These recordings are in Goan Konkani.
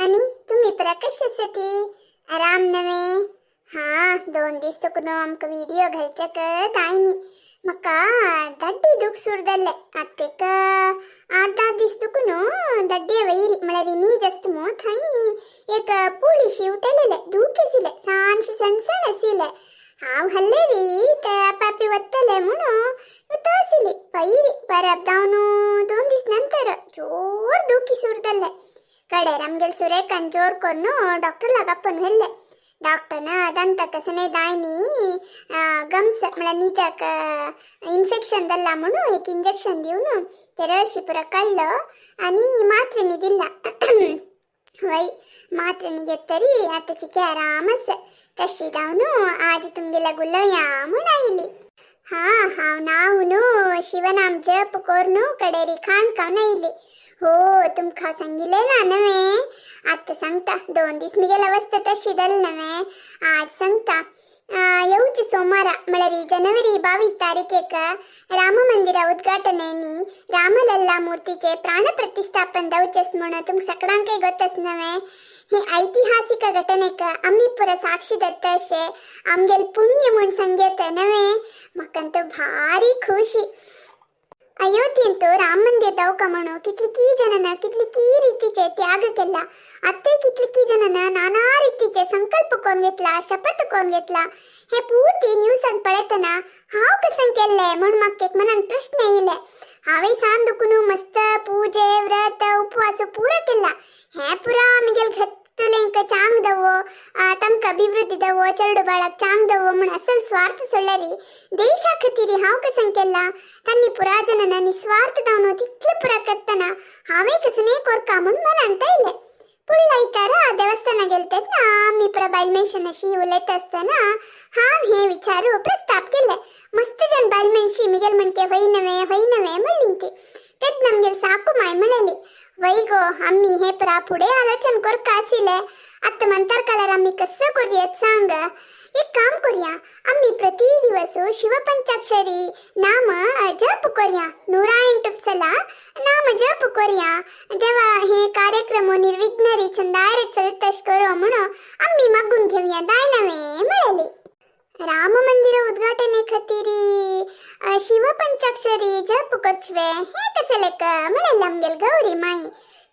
आनी तुमी परा कशी आसा ती आराम नवे? हा, 2 दीस तुकनो आमकां व्हिडिओ घालच्याक जायनी. म्हाका दड्डी दुख सुरू जाल्लें. आतां एक 8-10 दीस दुखून दड्डे वैरी, म्हळ्यार नी जास्त मो थंय एक पुळीशी उठलेले, दुखेसिले, सानशी सणसण आशिल्ले. हांव हल्लेरी ते आपापी वत्तले म्हणून तोसिली पैरी. परत जावन 2 दीस नंतर जोर दुखी सुरू जाल्ले. कडेर आमगेले सुरेखान जोर करून डॉक्टर आपोवन व्हेल्ले. डॉक्टरन ದಂತ ಕಸನೆ ದಾಯ್ನಿ, गम्स म्हळ्यार नीजाक इन्फेक्शन जाल्ला म्हणून एक इंजेक्शन दिवन ते रशी पुरा काडलो आनी मात्रेनी दिला. वय, मात्रेनी घेतरी आतां चिके आराम आसा. तशी जावन आज तुमगेल्या उलोवया म्हूण आयली. हा, हांव न्हावन शिवनाम जप करून कडेरी खाण खावन आयली. हो, तुमकां सांगिल्लें ना नवें, आतां सांगता. 2 दीस मिगेले अवस्था तशी जाली नवें. आज सांगता. येवचे सोमारा, म्हळ्यार जनवरी 22 तारीखेक राम मंदिरा उद्घाटनेनी रामलल्ला मूर्तीचे प्राणप्रतिष्ठापन जावचेस म्हणून तुमकां सगळ्यांकय गोतस नवें. ही ऐतिहासिक घटनेक आमी पुरा साक्षी दत्त अशे आमगेल पुण्य म्हूण सांगयत नवें. म्हाका भारी खुशी. अयोध्येंत राम मंदिर दवका म्हणून कितलीकी ಜನನ कितलीकी ರೀತಿचे त्याग केला. आत्ते कितलीकी जनन नाना ರೀತಿचे संकल्प कोण घेतला, शपथ कोण घेतला. हे पूर्ती न्यूसान पळयतना हांव कसं केल्ले म्हूण म्हाका एक मनान प्रश्न येयले. हांवें सान दुखून मस्त पूजे, व्रत, उपवास पुरा केला. हे पुरा मिगेल घत्तुलेंक चांग दवो, तमक अभिवृद्धी दवो, चेरडू बाळाक चांग दवो म्हूण असल स्वार्थ सोडल्यारी देशा खातीर हांव कसं केला? तन्नी पुरा जनन निस्वार्थ दावन तितले पुरा करतना हांवें कसं कोरका म्हूण मनांत आयलें. फुडल्या देवस्थाना गेलते ना आमी पुरा बायल मनशान अशी उलयता आसतना हांव हे विचारू प्रस्ताप केले. मस्त जन बायल मनशी मिगेल म्हणके "व्हय नवे, व्हय नवे" म्हणली ती. तेन्ना आमगेल साकू माय म्हणली, "वय गो, आम्ही हे पुरा फुडें आलोचन करका आशिल्ले. आतां मंतर कालार आमी कसं करूयात सांग. एक काम करूया, आम्ही प्रति दिवस शिवपंचाक्षरी नाम जप करूया, 108 सಲ नाम जप करूया. तेव्हा हे कार्यक्रम निर्विघ्नरी चंदायरे चलतश करू म्हणून आम्ही मागून घेऊया, दाय नवे?" म्हळ्याली. राम मंदिर उद्घाटने खातीर शिवपंचाक्षरी जप करचवे, हे कसं लेक म्हणले आमगेल गौरी माई.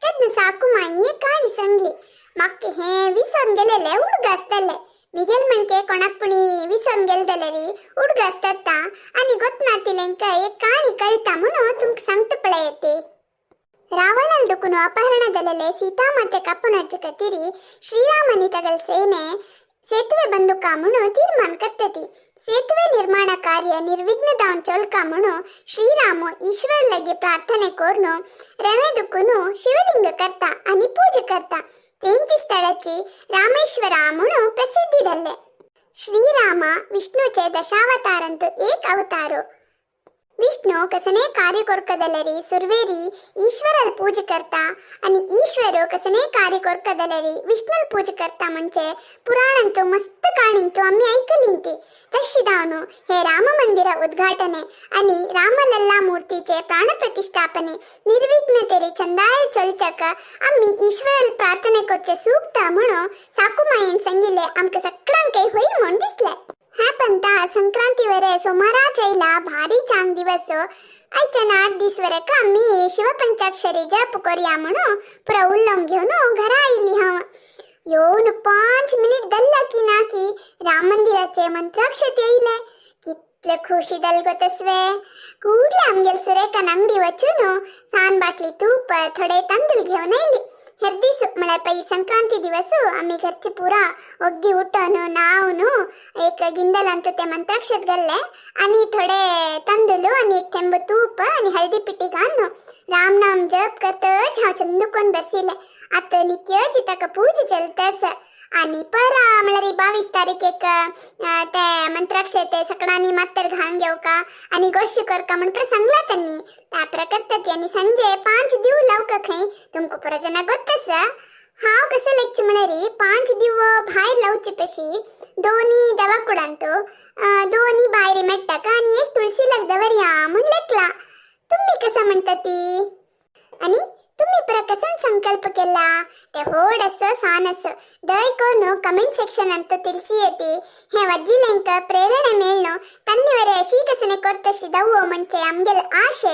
तेन्ना साकू माई एक काणी सांगली. म्हाका हे विसरून गेलेले उडगासतले. मिगेल म्हणके कोणाक पुणी विसरून गेले जाल्यार उडगासता आनी गोतनातिलेंक एक काणी कळटा म्हणून तुमकां सांगता पळय ती. ರಾವಣಲ್ ದುಕುನು ಅಪಹರಣ ದಲಲೆ ಸೀತಾಮಾತೆ ಕಪ್ಪುನಡ್ಚ ಕತಿರಿ ಶ್ರೀರಾಮನಿ ತಗಲ್ ಸೇನೆ ಸೇತುವೆ ಬಂದುಕ ಮುಣು ತೀರ್ಮಾನ ಕರ್ತತಿ. ಸೇತುವೆ ನಿರ್ಮಾಣ ಕಾರ್ಯ ನಿರ್ವಿಘ್ನದಾವನ್ ಚೊಲ್ಕ ಮುಣು ಶ್ರೀರಾಮ ईश्वर लगे ಪ್ರಾರ್ಥನೆ ಕೋರ್ನು ರವೆ दुकुनु ಶಿವಲಿಂಗ करता आणि पूजा करता. तेंची स्थळाची रामेश्वरा म्हणून प्रसिद्धी जाल्ले. श्रीराम विष्णूचे दशावतारांत एक अवतारो. विष्णु कसने कार्य ಕೊರ್ಕದಲರಿ ಸುರ್ವೇರಿ ईश्वरल पूजा करता आणि ईश्वर कसने कार्य ಕೊರ್ಕದಲರಿ विष्णुल पूजा करता म्हणजे पुराणांतु मस्त काणिंतु आम्ही ऐकलिंती. तशी दावनु हे राम मंदिर उद्घाटने आणि रामलल्ला मूर्तीचे प्राणप्रतिष्ठापने निर्विघ्नतेरी चंदाय चलचक आम्ही ईश्वरल प्रार्थने करचे सूक्त म्हणून साकुमायेन सांगिल्ले. आमकां सगळ्यांकय होई म्हूण दिसले. हा पंता संक्रांती वरे सोमाराच येयला भारी चांग दिवस. आयच्यान 8 दीस वरेक आम्ही शिवपंचाक्षरी जप करूया म्हणून पुरा उल्लोंग घेवन घरा आयली. हांव येवन 5 मिनिट दल्ला की ना की राम मंदिराचे मंत्राक्षत येयले. कितले खुशी दल गो तसवे. ಕೂಡ್ಲೆ आमगेल सुरेखान अंगडी वचून सान बाटली तूप, थोडे तांदूळ घेवन आयली. हेर दीस म्हळ्यार पै संक्रांती दिवस आमी घरची पुरा ಒಗ್ಗಿ उठोन न्हावन एक गिंदलांत ते मंत्राक्षत घाल्ले आणि थोडे तांदूळ आणि एक थेंब तूप आणि हळदी पिठी घालून राम नाम जप करतच हांव चंदुकोन बसिले. आतां नित्यची ताका पूजा चलता. आणि परा म्हळ्यार 22 तारीखेक ते मंत्राक्षर ते सगळ्यांनी मात्तर घालून घेवका आणि गोष्टी करका म्हण सांगला त्यांनी. त्या प्रकारतात. आणि संजे 5 दिव लावका खंय. तुमकां पुरा जना गोत्तस. हांव कसं लेखचे म्हळ्यार 5 दिव भायर लावचे पशी दोनी देवाकुडांत, दोनी भायर मेट्टाका आणि एक तुळशी लाग दवरया म्हूण लेखला. तुम्ही कसं म्हणता ती? आणि तुम्ही पुरा कसन संकल्प केला? ते होड असो सान असो, दय करून कमेंट सेक्शन अंत ತಿಳಿಸಿ येते. हे वज्जिलेंक प्रेरणೆ ಮೇಳ್ನು ತನ್ನಿವರೆ ಶೀತಸನೆ ಕೊರ್ತಶಿ ದವ್ವೋ ಮುಂಚೆ ಅಮ್ಗೆಲ್ ಆಶೆ.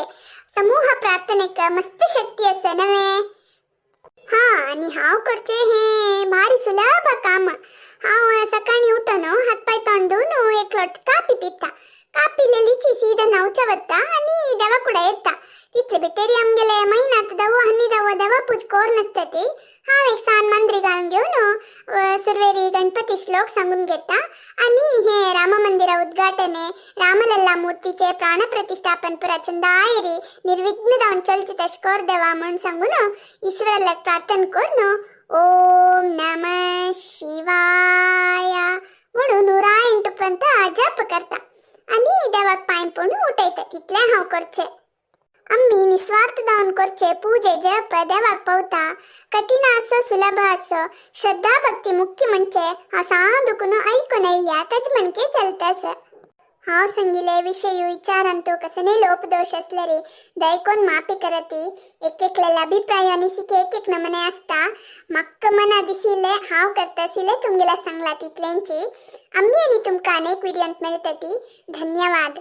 ಸಮೂಹ ಪ್ರಾರ್ಥನೆಕ ಮಸ್ತ್ ಶಕ್ತಿ ಅಸ ನವೆ. हा आणि हांव करचें हें भारी सुलभ काम. हांव सकाळी उठून हातपाय तोंड धुवन एक लोट कापी पिता. कापी लेलीची सीधा न्हावच्या वता आनी देवा कुडा येता. तितले भितरी आमगेले मैनात दवो हन्नी दवो देवा पूज कोर नासता ती. हांव एक सान मंत्री घालून घेवन सुरवेरी गणपती श्लोक सांगून घेता आणि हे राम मंदिरा उद्घाटने, रामलल्ला मूर्तीचे प्राणप्रतिष्ठापन पुरा चंदायरी निर्विघ्न जावन चलचे तशें कर देवा म्हूण सांगून ईश्वराला प्रार्थना करून ओम नम शिवाय म्हणून 108 पर्यंत जप करता आणि देवाक पांय पडून उठयता. तितलें हांव करचें. आम्ही निस्वार्थ जावन करचे पूजे जप देवाक पावता. कठीण असो, सुलभ असो, श्रद्धा भक्ती मुख्य. म्हणजे हांव सांग दुखून ऐकून येयल्या ताजे म्हणके चलता आसा. हांव सांगिले विषय विचारांतु कसने लोपदोष असलेरी दयकोन माफी करती. एक एकल्याला अभिप्राय अनिसिके एक एक नमने असता. मक्क मना दिसिले हांव करता आशिल्लें तुमगेल्या सांगला तितल्यांची. आम्ही आनी तुमकां अनेक व्हिडियोंत मेळटती. धन्यवाद.